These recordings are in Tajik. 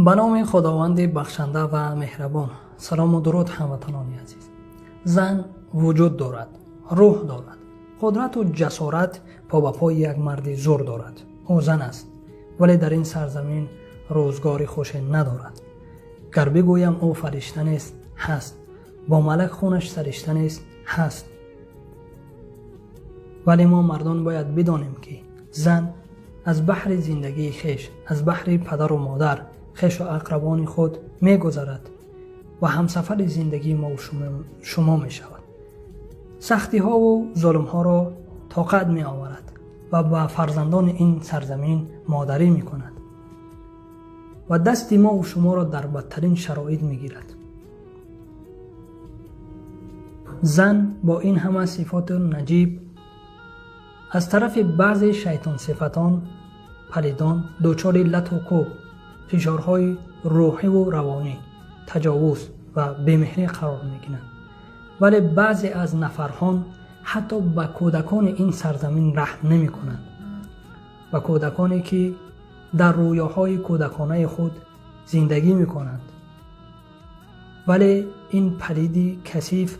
Ба номи Худованди бахшанда ва меҳрабон. Салому дуруд, ҳамватанони азиз. Зан вуҷуд дорад, рӯҳ дорад, қудрату ҷасорат по ба пои як марди зур дорад. Ӯ зан аст, вале дар ин сарзамин рӯзгори хуше надорад. Гар бигӯям, ӯ фаришта нест, ҳаст, бо малак хунаш саришта нест, ҳаст. Вале мо мардон бояд бидонем, ки зан аз баҳри зиндагии хеш, аз баҳри падару модар, хешу ақрабони худ мегузарад ва ҳамсафари зиндагии мову шумо мешавад, сахтиҳову зулмҳоро тоқат меоварад ва ба фарзандони ин сарзамин модарӣ мекунад ва дасти мову шуморо дар бадтарин шароит мегирад. Зан бо ин ҳама сифоту наҷиб аз тарафи баъзе шайтонсифатон, палидон дучори лату кӯб, фишорҳои рӯҳиву равонӣ, таҷовуз ва бемеҳрӣ қарор мегиранд. Вале баъзе аз нафарҳон ҳатто ба кӯдакони ин сарзамин раҳм намекунанд, ба кӯдаконе, ки дар рӯёҳои кӯдаконаи худ зиндагӣ мекунанд. Вале ин палиди касиф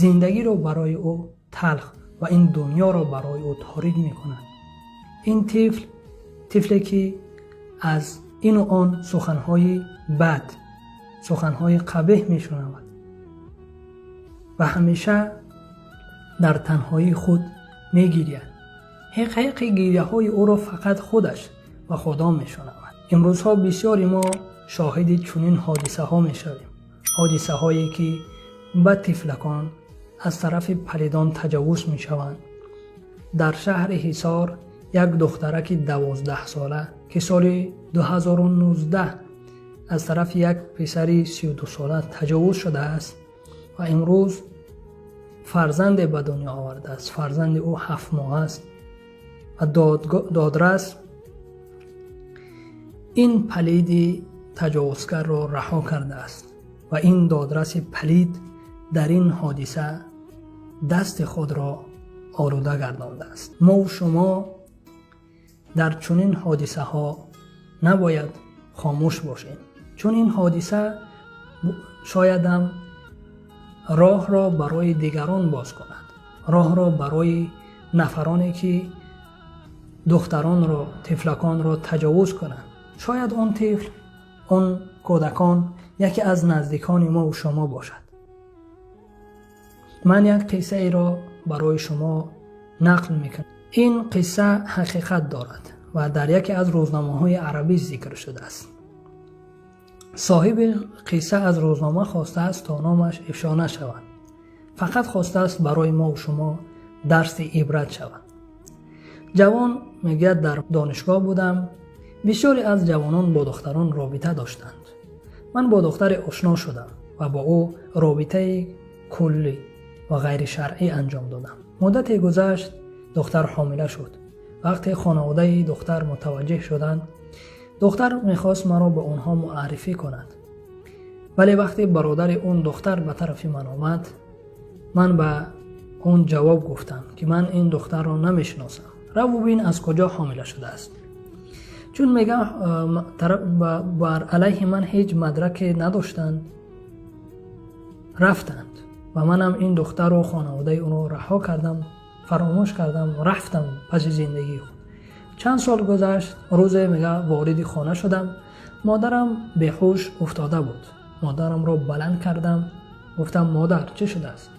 зиндагиро барои ӯ талх ва ин дунёро барои ӯ торик мекунад. Ин тифл, тифле, ки аз ину он суханҳои бад, суханҳои қабеҳ мешунавад ва ҳамеша дар танҳоии худ мегиряд. Ҳиқ-ҳиқи гиряҳои ӯро фақат худаш ва Худо мешунавад. Имрӯзҳо бисёри мо шоҳиди чунин ҳодисаҳо мешавем, ҳодисаҳое, ки ба тифлакон аз тарафи палидон таҷовуз мешаванд. Дар шаҳри Ҳисор як духтараки 12-сола, ки соли 2019 аз тарафи як писари 32-сола таҷовуз шудааст ва имрӯз фарзанде ба дунё овардааст, фарзанди ӯ 7 моҳ аст ва додрас ин палиди таҷовузгарро раҳо кардааст ва ин додраси палид дар ин ҳодиса дасти худро олуда гардондааст. Мову шумо дар чунин ҳодисаҳо набояд хомӯш бошем, чун ин ҳодиса шоядам роҳро барои дигарон боз кунад, роҳро барои нафароне, ки духтаронро, тифлаконро таҷовуз кунанд. Шояд он тифл, он кӯдакон яке аз наздикони мову шумо бошад. Ман як қиссаеро барои шумо нақл мекунам. Ин қисса ҳақиқат дорад ва дар яке аз рӯзномаҳои арабӣ зикр шудааст. Соҳиби қисса аз рӯзнома хостааст, то номаш ифшо нашавад, фақат хостааст барои мову шумо дарси ибрат шавад. Ҷавон мегӯяд: «Дар донишгоҳ будам. Бисёре аз ҷавонон бо духтарон робита доштанд. Ман бо духтаре ошно шудам ва бо ӯ робитаи куллӣ ва ғайришаръӣ анҷом додам. Муддате гузашт, духтар ҳомила шуд. Вақте хонаводаи духтар мутаваҷҷеҳ шуданд, духтар мехост маро ба онҳо муаррифӣ кунад. Вале вақте бародари он духтар ба тарафи ман омад, ман ба он ҷавоб гуфтам, ки ман ин духтарро намешиносам, раву бин, аз куҷо ҳомила шудааст. Чун мегам, бар алайҳи ман ҳеҷ мадраке надоштанд, рафтанд ва манам ин духтару хонаводаи ӯро раҳо кардам, фаромӯш кардам, рафтам паси зиндагии худ. Чанд сол гузашт. Рӯзе, мега, вориди хона шудам, модарам беҳуш уфтода буд. Модарамро баланд кардам, гуфтам: «Модар, чӣ шудааст?»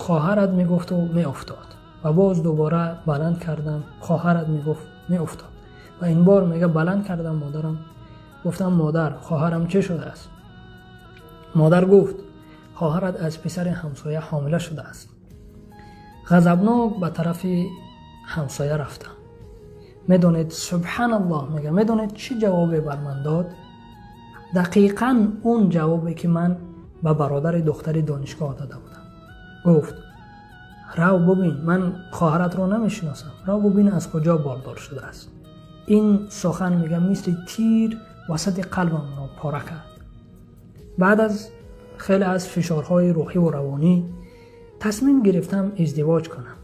«Хоҳарат», мегуфту меуфтод. Ва боз дубора баланд кардам, «Хоҳарат», мегуфт, меуфтод. Ва ин бор, мега, баланд кардам модарам, гуфтам: «Модар, хоҳарам чӣ шудааст?» Модар гуфт: «Хоҳарат аз писари ҳамсоя ҳомила шудааст». Ғазабнок ба тарафи ҳамсоя рафтам. Медонед, субҳаналлоҳ, мега, медонед, чӣ ҷавобе бар ман дод? Дақиқан он ҷавобе, ки ман ба бародари духтари донишгоҳ дода будам. Гуфт: «Рав бубин, ман хоҳаратро намешиносам, рав бубин, аз куҷо бордор шудааст». Ин сухан, мегам, мисли тир васати қалбамро пора кард. Баъд аз хеле аз фишорҳои рӯҳиву равонӣ тасмим гирифтам издивоҷ кунам.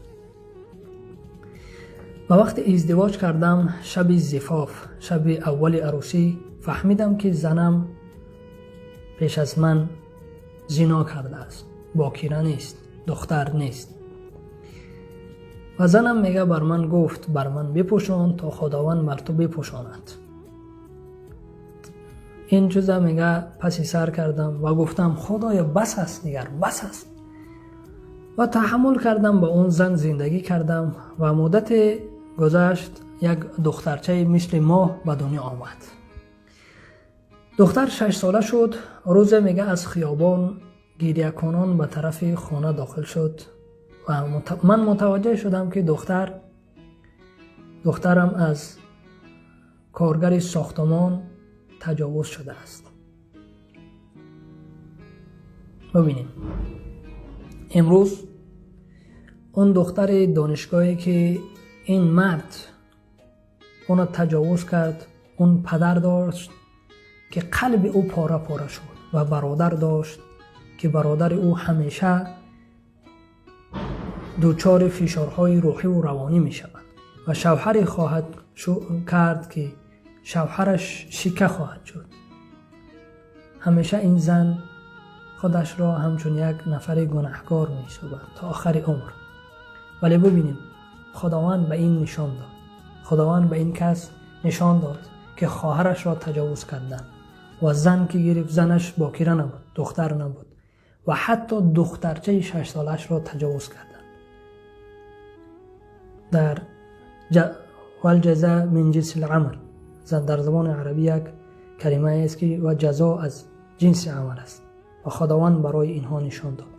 Ва вақте издивоҷ кардам, шаби зифоф, шаби аввали арӯсӣ Фаҳмидам, ки занам пеш аз ман зино кардааст, бокира нест, духтар нест. Ва занам, мега, бар ман гуфт: «Бар ман бипӯшон, то Худованд бар ту бипӯшонад». Ин чиза, мега, паси сар кардам ва гуфтам: «Худоё, бас аст, дигар бас аст». Ва таҳаммул кардам, ба он зан зиндагӣ кардам ва муддате гузашт, як духтарчаи мисли моҳ ба дунё омад. Духтар 6 сола шуд. Рӯзе, мега, аз хиёбон гирякунон ба тарафи хона дохил шуд ва ман мутаваҷҷеҳ шудам, ки духтарам аз коргари сохтмон таҷовуз шудааст. Бибинем, имрӯз он духтари донишгоҳе, ки ин мард ӯро таҷовуз кард, он падар дошт, ки қалби ӯ пора пора шуд, ва бародар дошт, ки бародари ӯ ҳамеша дучори фишорҳои рӯҳиву равонӣ мешавад ва шавҳаре хоҳад кард, ки шавҳараш шика хоҳад шуд. Ҳамеша ин зан худашро ҳамчун як нафари гунаҳкор меҳисобад то охари умр. Вале бубинем, Худованд ба ин нишон дод, Худованд ба ин кас нишон дод, ки хоҳарашро таҷовуз карданд ва зан ки гирифт, занаш бокира набуд, духтар набуд ва ҳатто духтарчаи 6 солаашро таҷовуз карданд. Дар والجزاء من جنس العمل, дар забони арабӣ як калимае аст, ки ва ҷазо аз ҷинси амал аст. Ва Худованд барои инҳо нишон дод.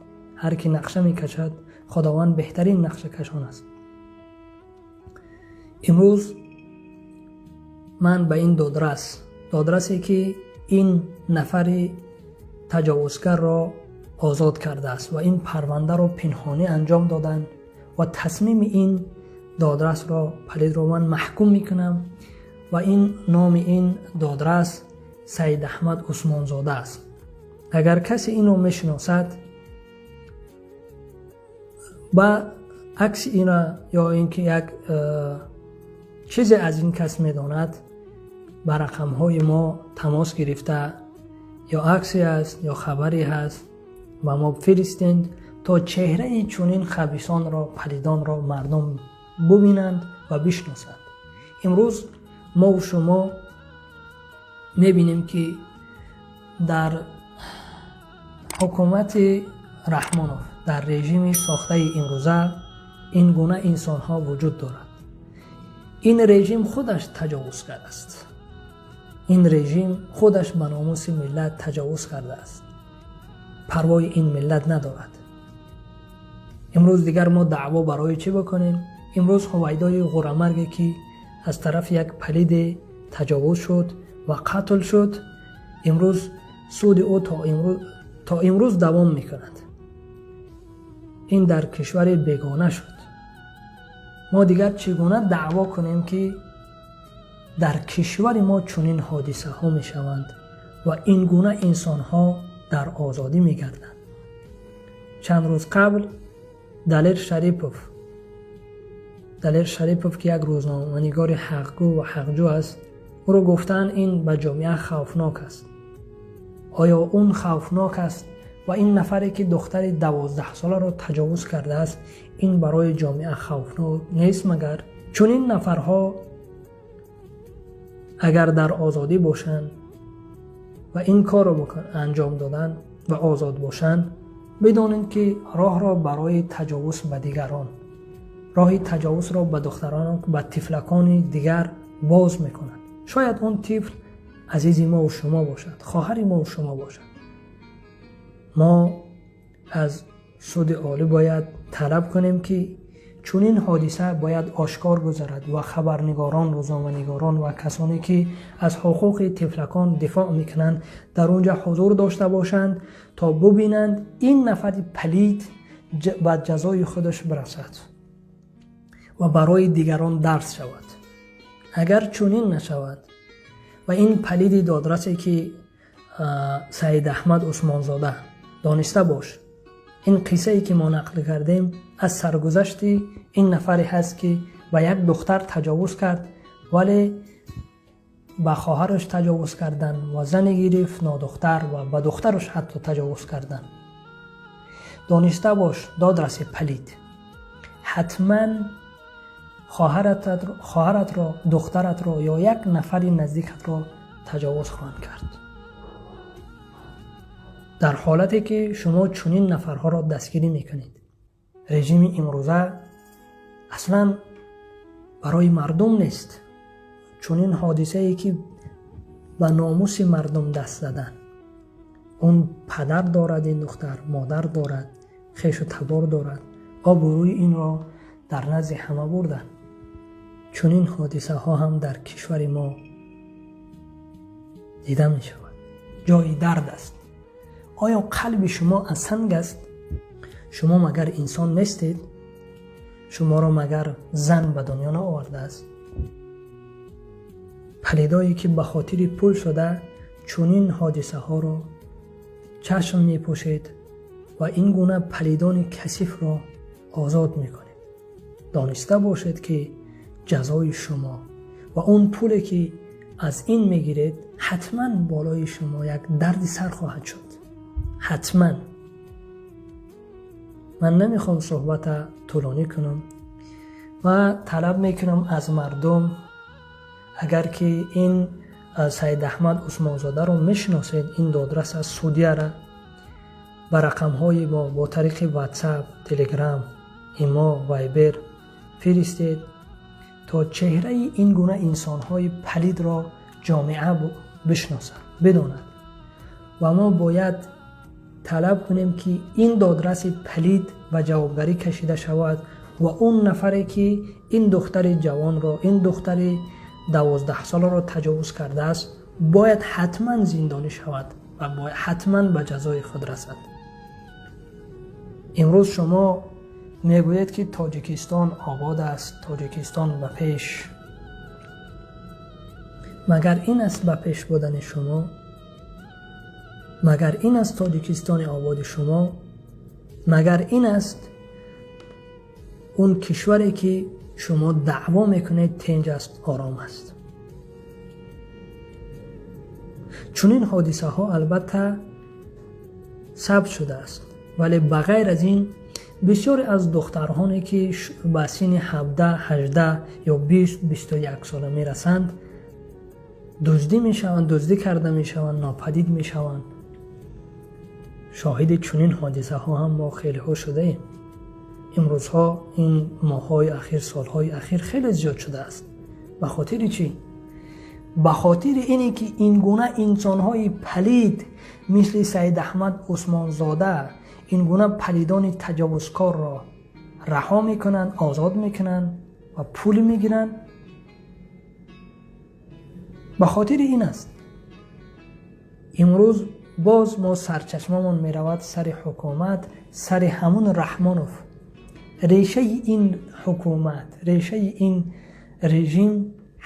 Ҳар ки нақша мекашад, Худованд беҳтарин нақшакашон аст. Имрӯз ман ба ин додрас, додрасе ки ин нафари таҷовузгарро озод кардааст ва ин парвандаро пинҳонӣ анҷом доданд, ва тасмими ин додрасро, палидро ман маҳкум мекунам. Ва ин номи ин додрас Саид Аҳмад Усмонзода аст. Агар касе инро мешиносад, ба акси ина ё ин ки як чизе аз ин кас медонад, ба рақамҳои мо тамос гирифта, ё аксе аст, ё хабаре ҳаст, ба мо фиристед, то чеҳраи чунин хабисонро, палидонро мардум бубинанд ва бишносанд. Имрӯз мову шумо мебинем, ки дар ҳукумати Раҳмонов, дар режими сохтаи имрӯза ин гуна инсонҳо вуҷуд дорад. Ин режим худаш таҷовуз кардааст, ин режим худаш ба номуси миллат таҷовуз кардааст, парвои ин миллат надорад. Имрӯз дигар мо даъво барои чӣ бикунем? Имрӯз Ҳувайдои ғурамарге, ки аз тарафи як палиде таҷовуз шуд ва қатл шуд, имрӯз суди ӯ то имрӯз давом мекунад. Ин дар кишвари бегона шуд. Мо дигар чӣ гуна даъво кунем, ки дар кишвари мо чунин ҳодисаҳо мешаванд ва ин гуна инсонҳо дар озодӣ мегарданд? Чанд рӯз қабл Далер Шарипов, Далер Шарипов, ки як рӯзноманигори ҳақгӯ ва ҳақҷӯ аст, ӯро гуфтанд, ин ба ҷомеа хавфнок аст. Оё он хавфнок аст ва ин нафаре, ки духтари 12 соларо таҷовуз кардааст, ин барои ҷомеа хавфнок нест? Магар чунин нафарҳо агар дар озодӣ бошанд ва ин корро анҷом доданд ва озод бошанд, бидонед, ки роҳро барои таҷовуз ба дигарон, роҳи таҷовузро ба духтарон, ба тифлакони дигар боз мекунад. Шояд он тифл азизи мову шумо бошад, хоҳари мову шумо бошад. Мо аз суди олӣ бояд талаб кунем, ки чунин ҳодиса бояд ошкор гузарад ва хабарнигорон, рӯзноманигорон ва касоне, ки аз ҳуқуқи тифлакон дифоъ мекунанд, дар он ҷа ҳузур дошта бошанд, то бубинанд ин нафари палид ба ҷазои худаш бирасад ва барои дигарон дарс шавад. Агар чунин нашавад ва ин палиди додрасе, ки Саид Аҳмад Усмонзода, дониста бош, ин қиссае, ки мо нақл кардем, аз саргузашти ин нафаре ҳаст, ки ба як духтар таҷовуз кард, вале ба хоҳараш таҷовуз кардан ва зане гирифт нодухтар ва ба духтараш ҳатто таҷовуз кардан. Дониста бош, додраси палид, ҳатман хоҳаратро, духтаратро ё як нафари наздикатро таҷовуз хоҳанд кард. Дар ҳолате ки шумо чунин нафарҳоро дастгирӣ мекунед. Режими имрӯза аслан барои мардум нест. Чунин ҳодисае ки ба номуси мардум даст задан. Он падар дорад, ин духтар модар дорад, хешу табор дорад. Обрӯи инро дар назди ҳама бурданд. Чунин ҳодисаҳо ҳам дар кишвари мо дида мешавад. Ҷои дард аст. Оё қалби шумо аз санг аст? Шумо магар инсон нестед? Шуморо магар зан ба дунё наовардааст? Палидое ки ба хотири пул шуда чунин ҳодисаҳоро чашм мепӯшед ва ин гуна палидони касифро озод мекунед. Дониста бошед, ки ҷазои шумо ва он пуле ки аз ин мегиред, ҳатман болои шумо як дарди сар хоҳад шуд. Ҳатман. Ман намехоҳам суҳбата тӯлонӣ кунам ва талаб мекунам аз мардум, агар ки ин Саид Аҳмад Усмонзодаро мешиносед, ин додрас аз судияра, ба рақамҳои мо бо тариқи WhatsApp, Telegram, Имо, Viber фиристед, то чеҳраи ин гуна инсонҳои палидро ҷомеа бишносад, бидонад. Ва мо бояд талаб кунем, ки ин додраси палид ба ҷавобгарӣ кашида шавад ва он нафаре ки ин духтари ҷавонро, ин духтари 12-соларо таҷовуз кардааст, бояд ҳатман зиндонӣ шавад ва бояд ҳатман ба ҷазои худ расад. Имрӯз шумо мегӯед, ки Тоҷикистон обод аст, Тоҷикистон ба пеш. Магар ин аст ба пеш будани шумо? Магар ин аст Тоҷикистони ободи шумо? Магар ин аст он кишваре ки шумо даъво мекунед тинҷ аст, ором аст? Чунин ҳодисаҳо албатта сабт шудааст, вале ба ғайр аз ин бисёре аз духтарҳоне ки ба синни 17, 18 ё 20, 21 сола мерасанд, дуздӣ мешаванд, дуздӣ карда мешаванд, нопадид мешаванд. Шоҳиди чунин ҳодисаҳо ҳам мо хелеҳо шудаем. Имрӯзҳо, ин моҳҳои ахир, солҳои ахир хеле зиёд шудааст. Ба хотири чӣ? Ба хотири ине ки ин гуна инсонҳои палид мисли Саид Аҳмад Усмонзода ин гуна палидони таҷовузкорро раҳо мекунанд, озод мекунанд ва пул мегиранд. Ба хотири ин аст. Имрӯз боз мо сарчашмамон меравад сари ҳукумат, сари ҳамун Раҳмонов. Решаи ин ҳукумат, решаи ин режим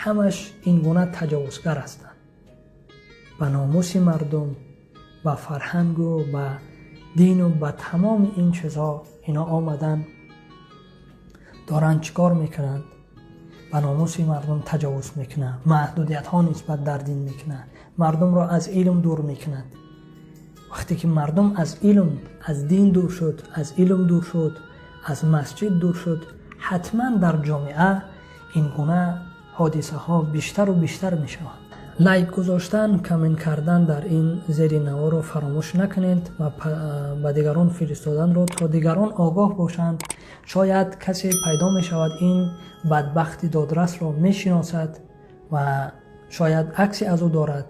ҳамаш ин гуна таҷовузгар ҳастанд. Ба номуси мардум, ба фарҳангу ба дину ба тамоми ин чизҳо ино омадан, доранд чӣ кор мекунанд? Ба номуси мардум таҷовуз мекунанд, маҳдудиятҳо нисбат дар дин мекунанд, мардумро аз илм дур мекунанд. Вақте ки мардум аз илм, аз дин дур шуд, аз илм дур шуд, аз масҷид дур шуд, ҳатман дар ҷомеа ин гуна ҳодисаҳо бештару бештар мешаванд. Лайк гузоштан, коммент кардан дар ин зери наворо фаромӯш накунед ва ба дигарон фиристоданро, то дигарон огоҳ бошанд. Шояд касе пайдо мешавад, ин бадбахти додрасро мешиносад ва шояд акси аз ӯ дорад,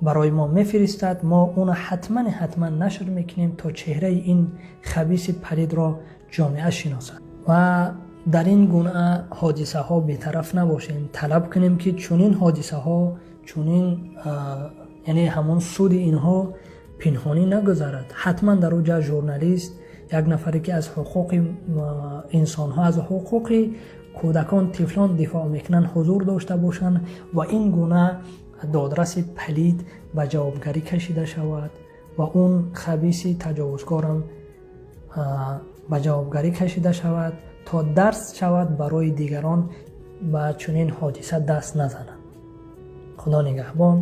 барои мо мефиристад. Мо онро ҳатман ҳатман нашр мекунем, то чеҳраи ин хабиси палидро ҷомеа шиносад ва дар ин гуна ҳодисаҳо бетараф набошем. Талаб кунем, ки чунин ҳодисаҳо, чунин, яъне ҳамон суди инҳо пинҳонӣ нагузарад. Ҳатман дар ӯ ҷа журналист, як нафаре ки аз ҳуқуқи инсонҳо, аз ҳуқуқи кӯдакон, тифлон дифоъ мекунанд, ҳузур дошта бошанд ва ин гуна додраси палид ба ҷавобгарӣ кашида шавад ва он хабиси таҷовузкорам ба ҷавобгарӣ кашида шавад, то дарс шавад барои дигарон, ба чунин ҳодиса даст назананд. Худо нигаҳбон.